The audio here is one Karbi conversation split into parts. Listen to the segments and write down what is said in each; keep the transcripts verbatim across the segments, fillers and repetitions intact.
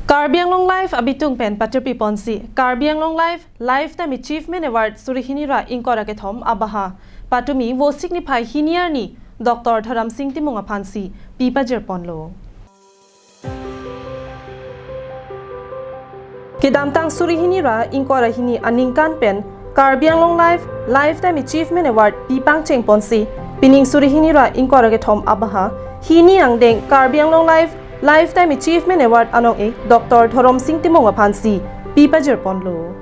Karbi Anglong Live abitung pen patirpi ponsi Karbi Anglong Live Lifetime Achievement Award suri hini ra ingkoi ra kethom abaha patumi Vosik niphai hini arni Doctor Dharamsing Timung aphansi pi pajir ponlo. Kedamtang suri hini ra ingkoi ra hini aningkan pen Karbi Anglong Live Lifetime Achievement Award pi pangcheng ponsi pining suri hini ra ingkoi ra kethom abaha hini angdeng Karbi Anglong Live Lifetime Achievement Award anong-e Doctor Dharamsing Timung aphansi pi pajir ponlo.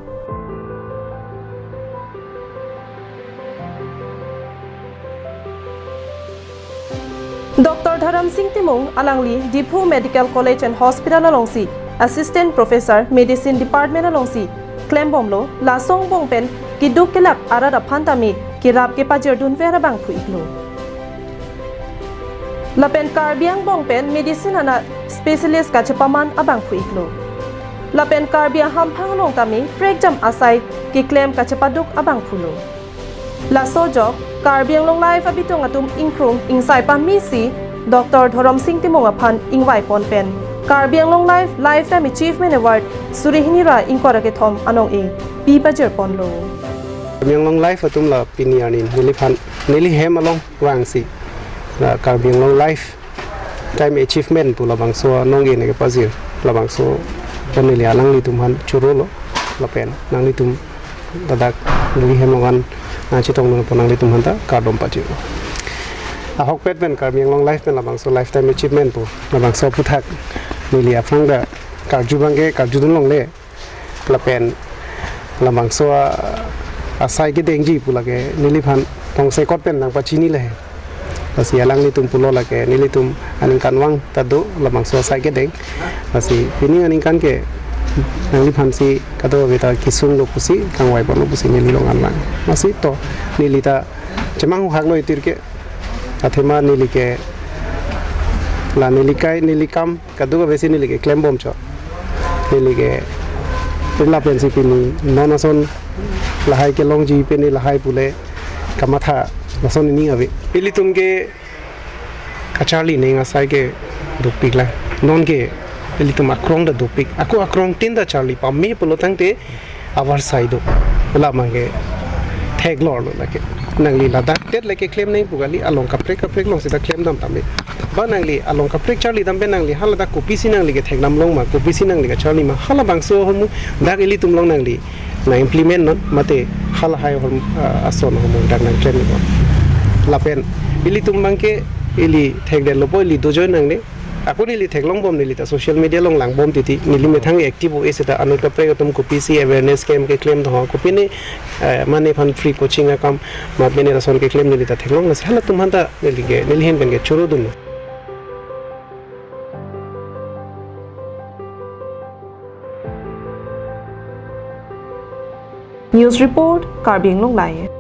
Doctor Dharamsing Timung alangli Diphu Medical College and Hospital alongsi Assistant Professor Medicine Department alongsi klembomlo, laso angbong pen keduk kelak arat aphan tame kerap kepajirdunver abangphu iklo. Lapen Karbi angbong pen medicine anat specialist kachepaman abangphu iklo. Lapen Karbi ahamphang along tame prekjam asai keklem kachepaduk abangphulo. Laso ajok Karbi Anglong Live abitung atum ingkrung ingsai pamisi Doctor Dharamsing Timung aphan ingvai pon pen Karbi Anglong Live Lifetime Achievement Award suri hini ra ingkoi ra kethom anong-e pi pajir ponlo. Karbi Anglong Live atum la pini arni neliphan neli hem along vangsi la Karbi Anglong Live Time Achievement pu labangso anong-e neke pajir, labangso pon neli alanglitum aphan chorolo, lapen nanglitum ladak buri hem longan nangchetong nang pon nanglitum aphanta kardom pajirlo. Ahokpet pen Karbi Anglong Live pen labangso Lifetime Achievement pu labangso aphuthak neli aphrang ta karju abangke karjudun longle, lapen labangso a-, asai kedengji pu lake neliphan tongsekot pen nangpachini le. Lasi alanglitum pulo lake nelitum aningkanvang ta do labangso asai kedeng. Lasi pining aningkan ke nangliphansi kadokave ta kesunglo pusi kangvai ponlo pusi neli longan lang. Lasi to neli ta chemang huhaklo itir ke. Athema neli ke la neli kai neli kam kadokavesi neli ke klembom chot. Neli ke pirla pensi pini non ason lahai kelongji pini lahai pule kamatha lason ini ave. Ilitum ke kacharli ning asai ke dopik la. Non ke ilitum akrong ta dopik. Ako akrong tin ta charli pame pulo tangte avarsai do. Ula abangke theklorlo lake. Nangli ladak det lake klem nangji pu kali, along kaprek kaprek along seta klemdam tame. Ba nangli along kaprek charlidam pen nangli haladak kopisi nangli ke thekdam long ma, kopisi nangli kacharli ma, halabangso ahormu dak ilitum along nangli nang implement non, mate halahai ahormu, ah, ason ahormu dak nangklem non. Lapen ilitum abangke ili thekdetlo po, ili dojoine nangne. Ako neli theklongbom, neli ta social media along langbom titi, neli methang active o-e seta anut kaprek atum kopisi awareness camp keklem do ho, kopine, eh, mane aphan free coaching akam, ma pine lason keklem neli ta theklong, lasi halatum aphanta neli ke, neli ahin pen ke chorodun. News report, Karbi Anglong Live.